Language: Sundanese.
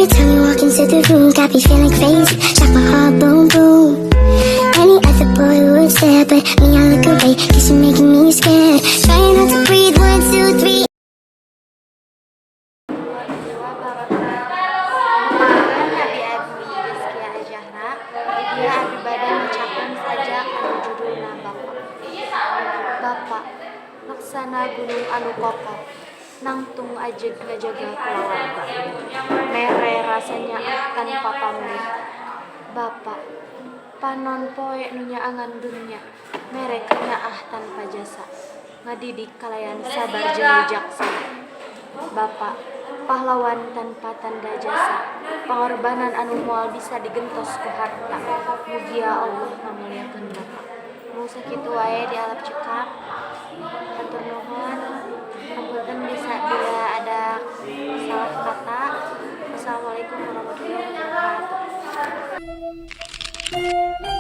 Every time you walk into the room, got me feeling crazy. Shock my heart, boom, boom. Any other boy would stare, but me, I look away, 'cause you're making me scared. Trying not to breathe, one, two, three. Warahmatullahi wabarakatuh. Abi Abi Rizkia Ajahra. Di dieu abi bade macakeun sajak anu judulna Bapak. Bapak laksana gunung anu kokoh, nangtung ajeg ngajaga kulawarga, mere rasa nyaah tanpa pamrih. Bapak panon poe nu nyaangan dunya, mere kanyaah tanpa jasa, ngadidik kalayan sabar jeung wijaksana. Bapak pahlawan tanpa tanda jasa, pangorbanan anu moal bisa digentos ku harta. Mugia Allah ngamuliakeun Bapak. Mung sakitu wae dialap cekap. Hatur nuhun. Hapunten bisa bila ada salah kata. Wassalamualaikum warahmatullahi wabarakatuh.